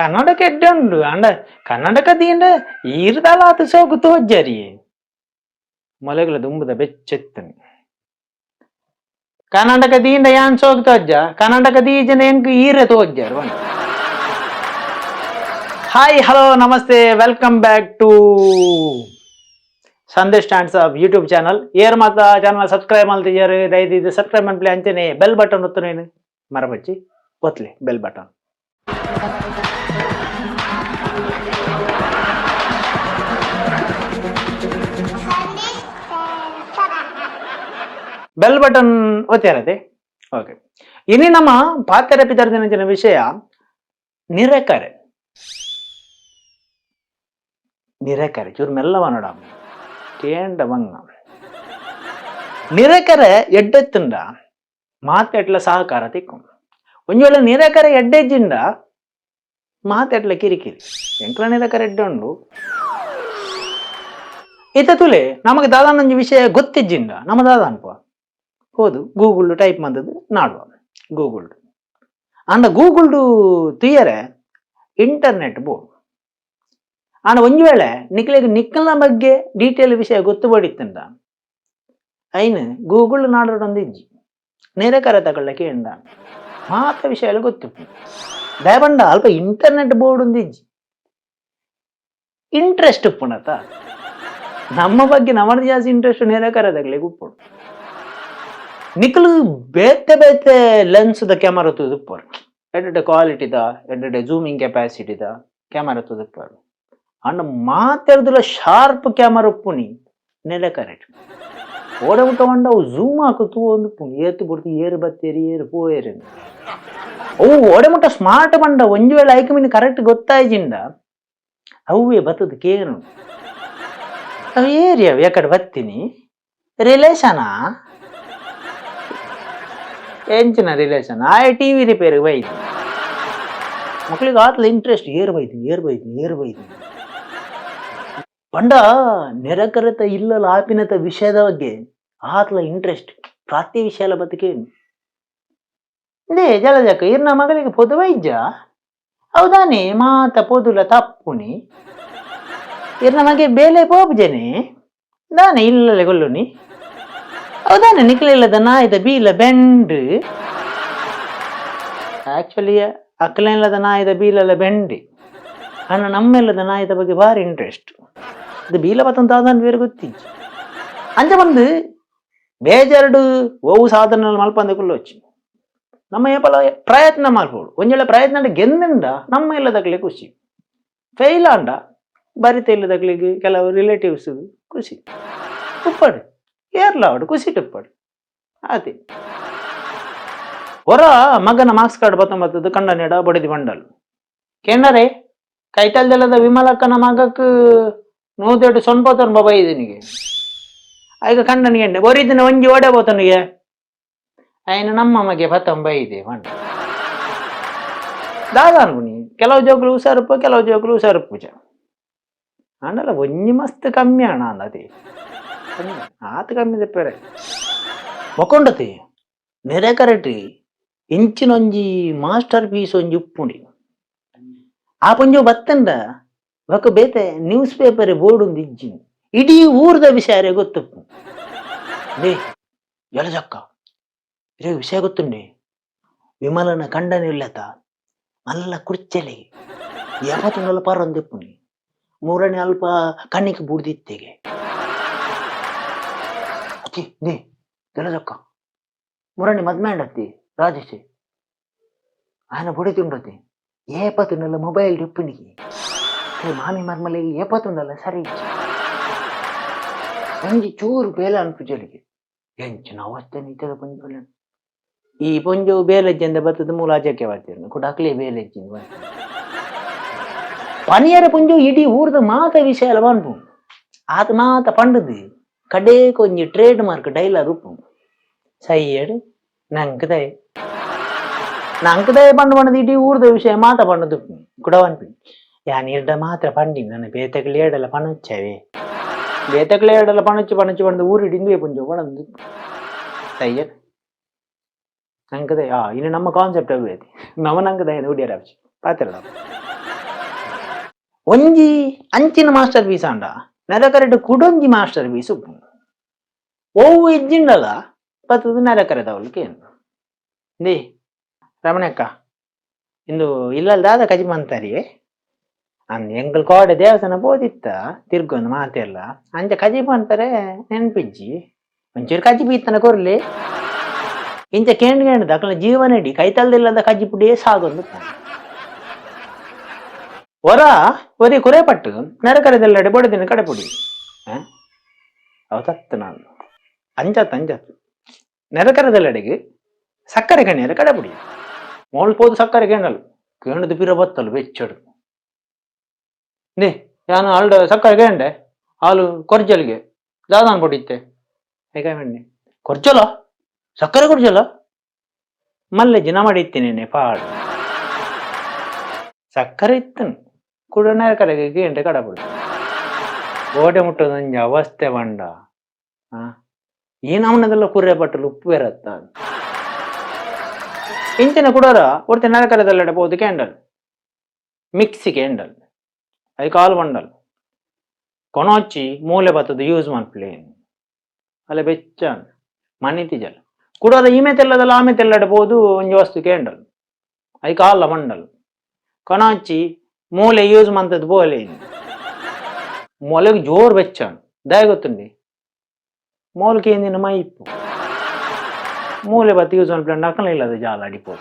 ಕನ್ನಡಕ ಎಡ್ಡೆ ಉಂಡು ಅಂಡ ಕನ್ನಡಕ ದೀಂಡ ಈರ್ದಾಲ ಆತ್ ಸೋಕು ತೋಜ್ಜರಿ ಮೊಲೆಗಳ ದುಂಬುದ ಬೆಚ್ಚೆತ್ತನು ಕರ್ನಾಟಕ ದೀಂಡ ಯಾನ್ ಸೋಕು ತೋಜ್ಜ ಕರ್ನಾಟಕ ದೀಜನ ಎಂಕ್ ಈರೆ ತೋಜ್ಜಾರು. Hi, hello, namaste, welcome back to Sandesh stands of YouTube channel. ಏರ್ ಮಾತ ಚಾನಲ್ ಸಬ್ಸ್ಕ್ರೈಬ್ ಮಲ್ತಿಜಾರು, ದಯದೀದ್ ಸಬ್ಸ್ಕ್ರೈಬ್ ಮನ್ಪುಲೆ. ಅಂಚನೆ ಬೆಲ್ ಬಟನ್ ಒತ್ತುನೇನು ಮರಬಚ್ಚಿ, ಒತ್ಲೆ ಬೆಲ್ ಬಟನ್. ಬೆಲ್ ಬಟನ್ ಒತ್ತಿರತೆ. ಓಕೆ, ಇನಿ ನಮ್ಮ ಪಾತೆರ ಪಿದರ್ದಿನ ವಿಷಯ ನಿರೆಕರೆ. ನಿರೆಕರೆ ಚೂರು ಮೆಲ್ಲವ ನೋಡ ಕೇಂಡ ಬಂಗ. ನಿರೆಕರೆ ಎಡ್ಡೆತ್ತುಂಡ ಮಾತೆಟ್ಲ ಸಹಕಾರ ತಿಕ್ಕು. ಒಂಜಿ ವೇಳೆ ನಿರೆಕರೆ ಎಡ್ಡೆಜ್ಜಿಂಡ ಮಾತೆಟ್ಲ ಕಿರಿಕಿರಿ. ಎಂಕ್ಲ ನಿರೆಕರೆ ಎಡ್ಡೆ ಉಂಡು. ಇತ್ತ ತುಲೆ, ನಮಗೆ ದಾದಾನೊಂಜಿ ವಿಷಯ ಗೊತ್ತಿಜ್ಜಿಂಡ ನಮ್ಮ ದಾದ ಅನ್ಪ ಹೋದು ಗೂಗಲ್ ಟೈಪ್ ಮಂದದ್ದು ನಾಡುವ ಗೂಗಲ್. ಅಂಡ ಗೂಗಲ್ ತುಯರೆ ಇಂಟರ್ನೆಟ್ ಬೋರ್ಡ್. ಆಂಡ ಒಂಜಿ ವೇಳೆ ನಿಕ್ಲೆಗ್ ನಿಕ್ಕಲ್ನ ಬಗ್ಗೆ ಡೀಟೇಲ್ ವಿಷಯ ಗೊತ್ತು ಬಡಿತ್ತಂಡ ಐನ್ ಗೂಗಲ್ ನಾಡೊಂದು ಇಜ್ಜಿ, ನೇರ ಕರೆ ತಗೊಳ್ಳ ಕೇಂಡ ಮಾತ ವಿಷಯ ಎಲ್ಲ ಗೊತ್ತು. ದಯಪಂಡ ಅಲ್ಪ ಇಂಟರ್ನೆಟ್ ಬೋರ್ಡ್ ಒಂದು ಇಜ್ಜಿ, ಇಂಟ್ರೆಸ್ಟ್ ಉಪ್ಪುಣತ. ನಮ್ಮ ಬಗ್ಗೆ ನಮ್ಮದು ಜಾಸ್ತಿ ಇಂಟ್ರೆಸ್ಟ್ ನೇರ ಕರೆ ತಗಲಿಗೆ ಉಪ್ಪುಡು. ನಿಕಲು ಬೇತೆ ಬೇತೆ ಲೆನ್ಸ್ ದ ಕ್ಯಾಮರಾ ತೂದುಪ್ಪರು, ಎಡ್ಡೆ ಕ್ವಾಲಿಟಿದ, ಎಡ್ಡೆ ಜೂಮಿಂಗ್ ಕೆಪಾಸಿಟಿದ ಕ್ಯಾಮರಾ ತೂದುಪ್ಪರು. ಅಂಡ ಮಾತೆರ್ದುಲ ಶಾರ್ಪ್ ಕ್ಯಾಮರಾ ಉಪ್ಪುನಿ ನೆಲೆ ಕರೆಕ್ಟ್ ಓಡ ಮುಟ್ಟ. ಅವು ಝೂಮ್ ಹಾಕು ತೂ ಒಂದು ಏತು ಬುಡ್ದು ಏರು ಬತ್ತೇರಿ ಏರು ಪೋಯೇರು. ಅವು ಓಡೆ ಮುಟ್ಟ ಸ್ಮಾರ್ಟ್ ಬಂಡ. ಒಂಜಿ ವೇಳೆ ಐಕ್ ಮಿನಿ ಕರೆಕ್ಟ್ ಗೊತ್ತಾಯ್ಜಿಂಡ ಅವೇ ಬತ್ತದ ಕೇನು, ಅವು ಏರಿಯ ಎಕಡೆ ಬತ್ತೀನಿ ರಿಲೇಷನಾ, ಎಂಚಿನ ರಿಲೇಷನ್? ಆಯ್ ಟಿವಿ ರಿಪೇರ್ ಬೈದಿ. ಮಕ್ಳಿಗೆ ಆತ್ಲ ಇಂಟ್ರೆಸ್ಟ್, ಏರ್ ಬೈತೀನಿ, ಏರ್ ಬೈತೀನಿ, ಏರ್ ಬೈತೀನಿ. ಪಂಡ ನೆರಕರತ ಇಲ್ಲಲ ಆಪಿನತ ವಿಷಯದ ಬಗ್ಗೆ ಆತ್ಲ ಇಂಟ್ರೆಸ್ಟ್. ಪ್ರಾತಿ ವಿಷಯಲ ಬದುಕೇನು they ಜಲಜಕ್ಕ ಇರ್ನ ಮಗಳಿಗೆ ಪೊದು ವೈದ್ಯ ಹೌದಾನೆ ಮಾತ ಪೊದುಲ ತಪ್ಪುನಿ. ಇರ್ನ ಮಗೆ ಬೇಲೆ ಪೋಪುಜನೆ ದಾನೆ ಇಲ್ಲಲೆ ಗೊಲ್ಲುನಿ ಹೌದಾನೆ. ನಿಕ್ಲಿಲ್ಲದ ನಾಯ್ದ ಬೀಲ ಬೆಂಡ್. ಆಕ್ಚುಲಿ ಅಕ್ಲೆಲ್ಲದ ನಾಯ್ದ ಬೀಲಲ್ಲ ಬೆಂಡಿ ಅಣ್ಣ. ನಮ್ಮೆಲ್ಲದ ನಾಯ್ದ ಬಗ್ಗೆ ಭಾರಿ ಇಂಟ್ರೆಸ್ಟ್. ಇದು ಬೀಲ ಬತ್ತಂತ ಬೇರೆ ಗೊತ್ತಿಜ್ಜಿ. ಅಂಚ ಬಂದು ಬೇಜಾರುಡು ಓವು ಸಾಧನ ಮಲ್ಪಂದ ಕುಲ್ಲೊಚ್ಚಿ. ನಮ್ಮ ಏಪಲ ಪ್ರಯತ್ನ ಮಲ್ಪೋಡು. ಒಂಜೊಳ್ಳೆ ಪ್ರಯತ್ನ ಗೆಂದಂಡ ನಮ್ಮ ಇಲ್ಲದಕ್ಲೆ ಖುಷಿ. ಫೇಲ್ ಆಂಡ ಬರಿತ ಇಲ್ಲದಕ್ಲಿಗೆ ಕೆಲವು ರಿಲೇಟಿವ್ಸ್ ಖುಷಿ ಉಪ್ಪಡು. ಏರ್ಲ ಆವಡು ಖುಷಿ ಉಪ್ಪಡು ಆತಿ. ಹೊರ ಮಗನ ಮಾರ್ಕ್ಸ್ ಕಾರ್ಡ್ ಬತ್ತೊಂಬತ್ತದ್ದು ಕಂಡನೆಡ ಬಡಿದಿ ಬಂಡಲ್ ಕೇಂಡರೆ ಕೈತಲ್ದೆಲ್ಲದ ವಿಮಲಕ್ಕನ ಮಗಕ್ ನೂದೆರಡು ಸೊನ್ಪತ್ತೊಂಬ ಬೈದಿನಿಗೆ. ಆಗ ಕಂಡನಿಗೆ ಎಂಡೆ ಬೊರಿದಿನ ಒಂಜಿ ಓಡೆ ಬೋತನಿಗೆ ಆಯ್ನ ನಮ್ಮ ಮಗೆ ಪತ್ತೊಂಬ ಇದೆ ಮಂಡ ದಾದ ಅನ್ಕುನಿ. ಕೆಲವು ಜೋಕುಲು ಹುಷಾರುಪ್ಪ, ಕೆಲವು ಜೋಕುಲು ಹುಷಾರು ಪೂಜೆ ಆಂಡಲ ಒಂಜಿ ಮಸ್ತ್ ಕಮ್ಮಿ ಅಣ್ಣ ಅಂದತಿ ಆತ ಕಮ್ಮಿ ತೆಪ್ಪರೆ ಮೊಕೊಂಡತಿ. ನೆರೆ ಕರೆಟ್ ಇಂಚಿನೊಂಜಿ ಮಾಸ್ಟರ್ ಪೀಸ್ ಒಂಜಿ ಉಪ್ಪುಂಡಿ. ಆ ಪೊಂಜು ಬತ್ತಂಡ ಬೊಕ ಬೇತೆ ನ್ಯೂಸ್ ಪೇಪರ್ ಬೋರ್ಡ್ ಒಂದು ಇಜ್ಜಿ, ಇಡೀ ಊರ್ದ ವಿಷಯ ಗೊತ್ತುಪ್ಪು. ಲೇ ಜಲಜಕ್ಕ, ಇರೇ ವಿಷಯ ಗೊತ್ತುಂಡೆ? ವಿಮಲನ ಕಂಡನ ಇಲ್ಲತ ಮಲ್ಲ ಕುರ್ಚಲೆ ಯಾಪತ್ತುಂಡಲ ಪಾರೊಂದಿಪ್ಪುನಿ. ಮೂರನೇ ಅಲ್ಪ ಕಣ್ಣಿಗೆ ಬುಡ್ದಿತ್ತೆಗೆ. ಅಚ್ಚಿ they ಜಲಜಕ್ಕ, ಮುರಣಿ ಮದ್ಮೆ ಅಂಡತ್ತಿ ರಾಜೇಶ್ ಆಯನ ಬುಡಿ. ಏಪತ್ತುಂಡಲ ಮೊಬೈಲ್ ಇಪ್ಪುನಿಗೆ. ಮಾಮಿ ಮರ್ಮಲೆ ಏಪತ್ತುಂಡಲ ಸರಿ ಇಜ್ಜಿ. ಒಂಜಿ ಚೂರು ಬೇಲೆ ಅನ್ಪುಜಲಿಗೆ ಎಂಚಿನ ಅವಸ್ಥೆ ಇತ್ತದ ಪೊಂಜೋಲೆನ್. ಈ ಪೊಂಜೋವು ಬೇಲೆಜ್ಜಂದೆ ಬತ್ತದ ಮೂಲ ಅಜಕ್ಕೆ ಬತ್ತಿರ್ನು ಕುಡ ಅಕ್ಲೆ ಬೇಲೆಜ್ಜಿಂದ ಪನಿಯರ. ಪೊಂಜೋವು ಇಡೀ ಊರ್ದ ಮಾತ ವಿಷಯ ಎಲ್ಲ ಪನ್ಪು. ಆತ ಮಾತ ಪಂಡದು ಕಡೇಕ್ ಒಂಜಿ ಟ್ರೇಡ್ ಮಾರ್ಕ್ ಡೈಲಾಗ್ ಉಪ್ಪು, ಸೈಯಡ್ ನಂಕ್ ದಯ ನಂಕ್ ದಯ ಪಂಡು ಪಂಡದು ಇಡೀ ಊರ್ದ ವಿಷಯ ಮಾತ ಪಂಡದು ಕುಡ ಪನ್ಪಿ. ಯಾನ್ ಇರ್ಡ ಮಾತ್ರ ಪಂಡಿನಿ, ನನ್ನ ಬೇತೆಕ್ಲು ಏಡಲ ಪಣೊಚ್ಚವೆ. ಬೇತೆಕ್ಲು ಏಡಲ ಪಣೊಚ್ಚು ಪಣೊಚ್ಚು ಪಂಡದು ಊರು ಇಂದುವೆ ಪೊಂಜೋವು ಪಣೊಂದು ಸೈಯಡ್ ನಂಕ್ ದಯ. ಆ ಇನ್ನು ನಮ್ಮ ಕಾನ್ಸೆಪ್ಟ್ ಅವು ಐತಿ. ನಮ ನಂಕ್ ದಯ ಉಡಿಯರ ಪಾತೆರ. ಒಂಜಿ ಅಂಚಿನ ಮಾಸ್ಟರ್ ಪೀಸ್ ಆಂಡ ನೆರೆಕರೆಡ್ ಕುಡೊಂಜಿ ಮಾಸ್ಟರ್ ಪೀಸ್ ಉಪ್ಪುಂಡು. ಒವು ಇಜ್ಜಿಂಡಲ ಬತ್ತುದು ನೆರೆಕರೆದವ್ಲು ಕೇನು. ಇಂದೇ ರಮಣಕ್ಕ ಇಂದು ಇಲ್ಲಲ್ ದಾದ ಕಜಿ ಮಂತರಿಯೇ ಅಂದ್ ಎಂಕುಲು ಕೋಡೆ ದೇವಸ್ಥಾನ ಪೋದಿತ್ತ ತಿರ್ಗೊಂದು ಮಾತೆಲ್ಲ ಅಂಚ ಕಜಿಪು ಅಂತಾರೆ ನೆನ್ಪಿಜ್ಜಿ ಒಂಚೂರು ಕಜಿಪು ಇತ್ತನ ಕೊರ್ಲೆ ಇಂಚ ಕೇಂಡ್ ಕೇಂಡ್ ಅಕಲ್ನ ಜೀವನ ಇಡೀ ಕೈತಲ್ದಿಲ್ಲದ ಕಜಿಪುಡಿಯೇ ಸಾಗೊಂದು. ಒರ ಒರಿ ಕುರೆ ಪಟ್ಟು ನೆರೆಕರೆದೆಲ್ಲಡೆ ಬೊಡೆದಿನ ಕಡೆಪುಡಿ ಅವು ತತ್ತು ನಾನು ಅಂಚತ್ ಅಂಚತ್ ನೆರೆಕರೆದೆಲ್ಲಡೆಗೆ ಸಕ್ಕರೆ ಕಣಿಯರ ಕಡೆಪುಡಿ ಮೋಲ್ ಪೋದು ಸಕ್ಕರೆ ಕೇಂಡಲ್ ಕೇಂಡದು ಪಿರ ಬತ್ತಲು ಬೆಚ್ಚಡು. ನೇ ಯಾನು ಅಲ್ಡ ಸಕ್ಕರೆ ಕೇಂಡೆ ಹಾಲು ಕೊರ್ಜಲ್ಗೆ ದಾದಾನ್ ಪೊಡಿತ್ತೆ ಹೇಗೆ ಮಂಡೆ ಕೊರ್ಜಲ ಸಕ್ಕರೆ ಕೊರ್ಜಲ ಮಲ್ಲೆ ಜಿನ ಮಾಡಿತ್ತೀನಿ ಪಾಡು ಸಕ್ಕರೆ ಇತ್ತನು ಕೂಡ ನೆರೆಕರೆಗೆ ಕೇಂಡೆ ಕಡಪುಡಿ ಓಡೆ ಮುಟ್ಟೋದೊಂಜಿ ಅವಸ್ಥೆ ಬಂಡ. ಆ ಈ ನಮೂನೆದೆಲ್ಲ ಕುರ್ರೆ ಪಟ್ಟಲು ಉಪ್ಪು ಬೇರತ್ತ ಇಂಚಿನ ಕುಡೋರ ಒರ್ತಿ ನೆರೆಕರೆದಲ್ಲೆಡೆ ಪೋದು candle mixie candle I call bundle ಕೊನೊಚ್ಚಿ ಮೂಲೆ ಬತ್ತದ ಯೂಸ್ ಮನ್ಪ್ಲೆ ಅಲ್ಲ ಬೆಚ್ಚ ಮನಿತಿಜಲ್ ಕುಡೋದ ಈಮೆ ತೆಲ್ಲದಲ್ಲ ಆಮೆ ತೆಲ್ಲಡೆ ಪೋದು ಒಂಜಿ ವಸ್ತು candle I call bundle ಕೊನೊಚ್ಚಿ ಮೂಲೆ ಯೂಸ್ ಮಂತದ್ದು ಪೋಲೆ ಮೊಲೆಗ್ ಜೋರ್ ಬೆಚ್ಚಾಣ್ ದಾಯ ಗೊತ್ತುಂಡಿ ಮೋಲ್ಕೆ ಎಂದಿನ ಮೈಪು ಮೂಲೆ ಬತ್ತಿ ಯೂಸ್ ಮನ್ಪ್ಲೆ ಅಕಲ ಇಲ್ಲದ ಜಾಲ ಅಡಿಪೋ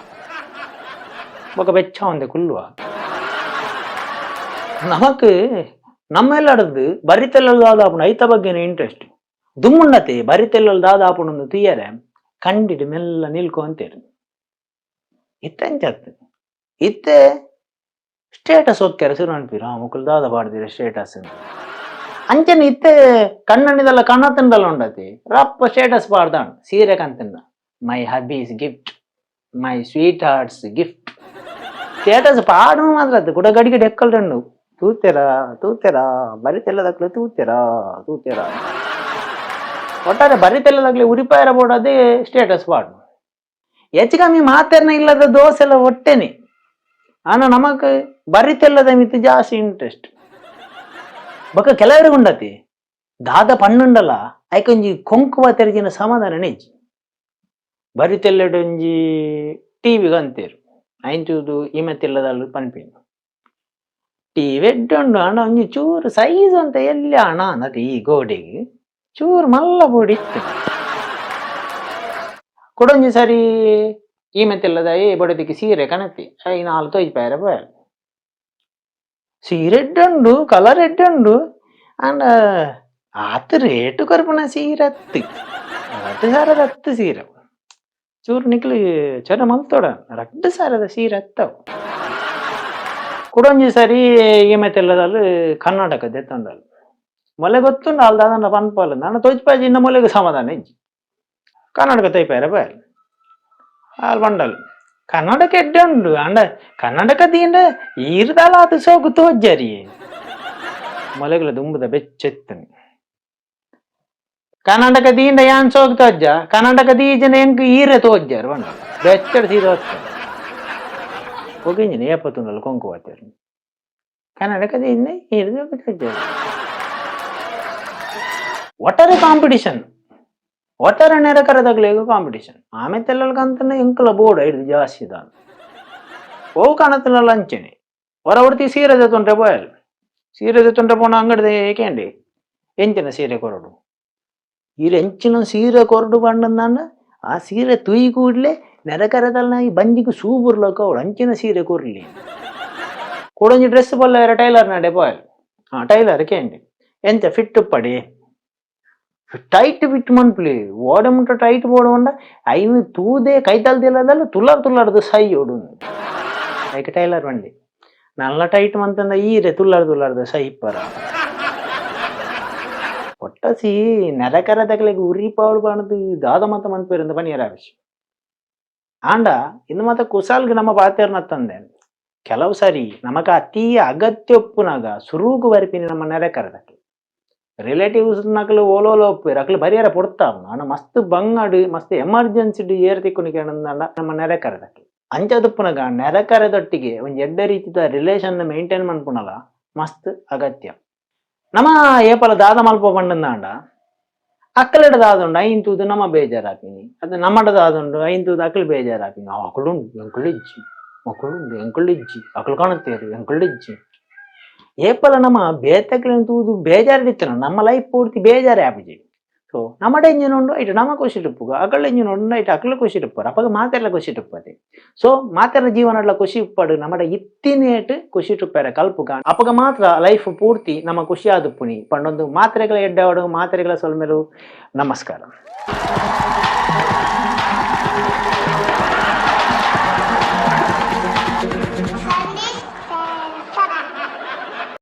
ಬೊಕ ಬೆಚ್ಚ ಒಂದೆ ಕುಲ್ಲುವ. ನಮಕ್ ನಮ್ಮೆಲ್ಲಡದ್ದು ಬರಿತೆಲ್ಲಲ್ ದಾದ ಆಪುಂಡು ಐತ ಬಗ್ಗೆನ ಇಂಟ್ರೆಸ್ಟ್ ದುಮ್ಮುಂಡತೆ ಬರಿತೆಲ್ಲಲ್ ದಾದ ಆಪುಂಡು ತುಯ್ಯರೆ ಕಂಡಿಡ್ ಮೆಲ್ಲ ನಿಲ್ಕೊ ಅಂತೇರು. ಇತ್ತೆ ಅಂಚತ್ ಇತ್ತೆ ಸ್ಟೇಟಸ್ ಒಕ್ಕೆರೆ ಶುರು ಅನ್ಪಿರು ಮುಕುಲು ದಾದ ಪಾಡ್ದಿರ ಸ್ಟೇಟಸ್ ಅಂಚನೆ ಇತ್ತೆ ಕಣ್ಣನಿದಲ್ಲ ಕಣ್ಣತಂಡಲ್ಲ ಉಂಡತಿ ರಪ್ಪ ಸ್ಟೇಟಸ್ ಪಾಡ್ದಾಂಡ್ ಸೀರೆ ಕಂತಂಡ my hubby's gift, my sweetheart's gift status ಪಾಡು ಮಾತ್ರ ಅದು ಕೂಡ ಗಡಿಗೆ ಡೆಕ್ಕಲ್ ರಂಡು ತೂತೆರಾ ತೂತೆರಾ ಬರಿ ತೆಲ್ಲದಕ್ಲೆ ತೂತೆರಾ ತೂತೆರಾ ಒಟ್ಟಾರೆ ಬರಿ ತೆಲ್ಲದಾಗ್ಲೆ ಉರಿಪಾಯರ ಬೋಡದೆ ಸ್ಟೇಟಸ್ ಪಾಡು. ಹೆಚ್ಚು ಕಮ್ಮಿ ಮಾತೆರ್ನ ಇಲ್ಲದ ದೋಸೆ ಎಲ್ಲ ಒಟ್ಟೆನೆ ಆನ ನಮಕ್ ಬರಿ ತೆಲ್ಲದ ಮಿತ್ತು ಜಾಸ್ತಿ ಇಂಟ್ರೆಸ್ಟ್. ಬೊಕ ಕೆಲವರಿಗೆ ಉಂಡತಿ ದಾದ ಪಣ್ಣುಂಡಲ ಐಕೊಂಜಿ ಕೊಂಕುವ ತೆರಜಿನ ಸಮಾಧಾನ ನೆಜ್ಜಿ ಬರಿ ತೆಲ್ಲಡೊಂಜಿ ಟಿವಿ ಅಂತೇರು ಐಂತೂದು ಈಮೆ ತೆಲ್ಲದಲ್ಲು ಪನ್ಪಿನ ಟಿವಿ ಎಡ್ಡುಂಡು ಆಂಡ ಒಂಜಿ ಚೂರು ಸೈಜ್ ಅಂತ ಎಲ್ಲಿ ಅಣ ಅನ್ನದು ಈ ಗೋಡೆಗೆ ಚೂರು ಮಲ್ಲ ಬೋಡಿ ಇತ್ತು. ಕುಡೊಂಜಿ ಸರಿ ಈಮೆ ತೆಲ್ಲದ ಏ ಬಡದಿಕ್ಕೆ ಸೀರೆ ಕನತಿ I ನಾಲ್ ತೊಯ್ಪಾಯರ ಪೋಯಲ್ ಸೀರೆ ಎಡ್ಡುಂಡು ಕಲರ್ ಎಡ್ಡುಂಡು ಆಂಡ ಆತ್ ರೇಟ್ ಕೊರ್ಪುನ ಸೀರೆ ಅತ್ತು 2000 ಹತ್ತು ಸೀರೆ ಚೂರು ನಿಕ್ಲು ಚೊರ ಮಲ್ತೋಡ 2000ದ ಸೀರೆ ಅತ್ತವು. ಕುಡೊಂಜಿ ಸರಿ ಈಮೆ ತೆಲ್ಲದಲ್ಲು ಕರ್ನಾಟಕ ದೆತ್ತೊಂಡಲ್ ಮೊಲೆ ಗೊತ್ತುಂಡು ಅಲ್ ದಾದನ ಪನ್ಪಲ್ ನಾನ ತೋಜ್ಪಾಜಿ ಇನ್ನ ಮೊಲೆಗ್ ಸಮಾಧಾನ ಇಜ್ಜಿ ಕರ್ನಾಟಕ ತೋಯ್ಪಾಯರ ಪೋಯಲ್ ಆಲ್ ಬಂಡಲ್ ಕರ್ನಾಟಕ ಎಡ್ಡೆ ಉಂಡು ಆಂಡ ಕರ್ನಾಟಕ ದೀಂಡ ಈರ್ದಾಲ ಆತ್ ಸೋಕು ತೋಜ್ಜರಿ ಮೊಲೆಗಳ ದುಂಬುದ ಬೆಚ್ಚೆತ್ತನು ಕರ್ನಾಟಕ ದೀಂಡ ಯಾನ್ ಸೋಕು ತೋಜ್ಜ ಕರ್ನಾಟಕ ದೀಜನ ಎಂಕ್ ಈರೆ ತೋಜ್ಜಾರು ಬಂಡ ಬೆಚ್ಚಡ್ ಸೀದ ಹೊತ್ತ ಒಗಿಂಜಿನ ಏಪತ್ತುಂಡಲ್ಲ ಕೊಂಕು ವಾತೇರು ಕರ್ನಾಟಕ ದೀಂಡ ಈರ್ ತೋಜ್ಜಾರು. ಒಟ್ಟಾರೆ ಕಾಂಪಿಟಿಷನ್ ಒಟ್ಟಾರೆ ನೆರೆಕರೆದಗ್ಲೇಗ ಕಾಂಪಿಟಿಷನ್ ಆಮೆ ತೆಲ್ಲಲ್ಗಂತನ ಎಂಕಲ ಬೋರ್ಡ್ ಐದು ಜಾಸ್ತಿ ದಾನ ಓ ಕಾಣತ್ತಲ್ಲ ಅಂಚೆನೆ ಹೊರ ಹೊಡ್ತಿ ಸೀರೆ ತೊಂದ್ರೆ ಪೋಯಲ್ ಸೀರೆ ತೊಂದ್ರೆ ಪೋಣ ಅಂಗಡಿದ ಏಕೆಂಡಿ ಎಂಚಿನ ಸೀರೆ ಕೊರಡು ಈರ್ ಎಂಚಿನ ಸೀರೆ ಕೊರಡು ಬಂಡಂದಾಂಡ ಆ ಸೀರೆ ತುಯಿ ಕೂಡ್ಲೆ ನೆರೆಕರೆದಲ್ಲ ಈ ಬಂಜಿಗೆ ಸೂಬುರ್ಲಕ ಅವಳು ಅಂಚಿನ ಸೀರೆ ಕೊರ್ಲಿ. ಕೊಡೊಂಜಿ ಡ್ರೆಸ್ ಬಲ್ಲ ಟೈಲರ್ ನಡೆ ಪೋಯಲ್ ಹಾ ಟೈಲರ್ ಕೇಂಡಿ ಎಂಚ ಫಿಟ್ ಉಪ್ಪಡಿ ಟೈಟ್ ಫಿಟ್ ಮನ್ಪುಲಿ ಓಡೆ ಮುಟ್ಟ ಟೈಟ್ ಬೋಡೊಂಡ ಐನು ತೂದೆ ಕೈತಲ್ದಿಲ್ಲದಲ್ಲ ತುಲ್ಲರ್ ತುಲ್ಲರ್ದು ಸೈ ಓಡು. ಐಕ್ ಟೈಲರ್ ಬಂಡಿ ನಲ್ಲ ಟೈಟ್ ಮಂತಂದ ಈರೆ ತುಲ್ಲರ್ ತುಲ್ಲರ್ದು ಸೈ ಇಪ್ಪರ ಒಟ್ಟಸಿ ನೆರೆಕರೆದಕ್ಲೆಗ್ ಉರಿ ಪಾಡು ಬಾಣದು ದಾದ ಮತ ಮನ್ಪೇರಿಂದ ಪನಿಯರ ಅವಶ್ಯ ಆಂಡ ಇಂದು ಮಾತ ಕುಸಾಲ್ಗ್ ನಮ್ಮ ಪಾತೆರ್ನತ್ತಂದೆ ಕೆಲವು ಸರಿ ನಮಕ ಅತಿ ಅಗತ್ಯ ಒಪ್ಪುನಾಗ ಸುರುಗು ಬರ್ಪಿನಿ ನಮ್ಮ ನೆರೆಕರೆದಕ್ಕೆ ರಿಲೇಟಿವ್ಸ್ ನಕಲು ಓಲೋಲ ಒಪ್ಪುವೆರ್ ಅಕ್ಲು ಬರಿಯರ ಪೊಡ್ತಾವ್ ಆಂಡ ಮಸ್ತ್ ಬಂಗಡ್ ಮಸ್ತ್ ಎಮರ್ಜೆನ್ಸಿ ಏರ್ ತಿಕ್ಕುನಿ ಕೇಂಡ ನಮ್ಮ ನೆರೆಕರೆದಕ್ಕೆ ಅಂಚದುಪ್ಪುನಗ ನೆರೆಕರೆದೊಟ್ಟಿಗೆ ಒಂಜಿ ಎಡ್ಡೆ ರೀತಿದ ರಿಲೇಷನ್ ಮೇಂಟೈನ್ ಮನ್ಪುನಲ. ಮಸ್ತ್ ಅಗತ್ಯ. ನಮ ಏಪಲ ದಾದ ಮಲ್ಪ ಪಂಡಂದಾಂಡ ಅಕ್ಕಲೆಡ ದಾದ ಉಂಡು ಐನ್ ತೂದು ನಮ ಬೇಜಾರಾಪಿನಿ, ಅದು ನಮಡ ದಾದ ಉಂಡು ಐನ್ ತೂದು ಅಕಲ್ ಬೇಜಾರಾಪಿನಿ. ಅಕುಲು ಉಂಡು ಎಂಕುಲು ಇಜ್ಜಿ, ಅಕುಲು ಉಂಡು ಎಂಕುಲು ಇಜ್ಜಿ, ಅಕುಲು ಕಾಣುತ್ತೇರು ಎಂಕುಲು ಇಜ್ಜಿ. ಏಪಲ ನಮ ಬೇತೆಕ್ಲೆನ್ ತೂದು ಬೇಜಾರಿತ್ತಿನ ನಮ್ಮ ಲೈಫ್ ಪೂರ್ತಿ ಬೇಜಾರೇ ಆಪುಜಿ. ಸೊ ನಮಡ ಎಂಜಿನ ಉಂಡು ಐಟ್ ನಮ ಖುಷಿ ಇಪ್ಪುಗ, ಅಕಲ್ ಎಂಜಿನ ಉಂಡು ಐಟ್ ಅಕಲ್ ಖುಷಿ ಇಪ್ಪರು, ಅಪಗ ಮಾತೆರ್ಲ ಖುಷಿ ಇಪ್ಪದೆ. ಸೊ ಮಾತೆರ್ನ ಜೀವನಡ್ಲ ಖುಷಿ ಇಪ್ಪಡು, ನಮಡ ಇತ್ತಿನೇಟ್ ಖುಷಿ ಇಪ್ಪರೆ ಕಲ್ಪುಗ, ಅಪಗ ಮಾತ್ರ ಲೈಫ್ ಪೂರ್ತಿ ನಮ್ಮ ಖುಷಿ ಆದುಪ್ಪುನಿ ಪಂಡೊಂದು ಮಾತ್ರೆಗಳ ಎಡ್ಡಾವಡು ಮಾತ್ರೆಗಳ ಸೊಲ್ಮೆಲು. ನಮಸ್ಕಾರ.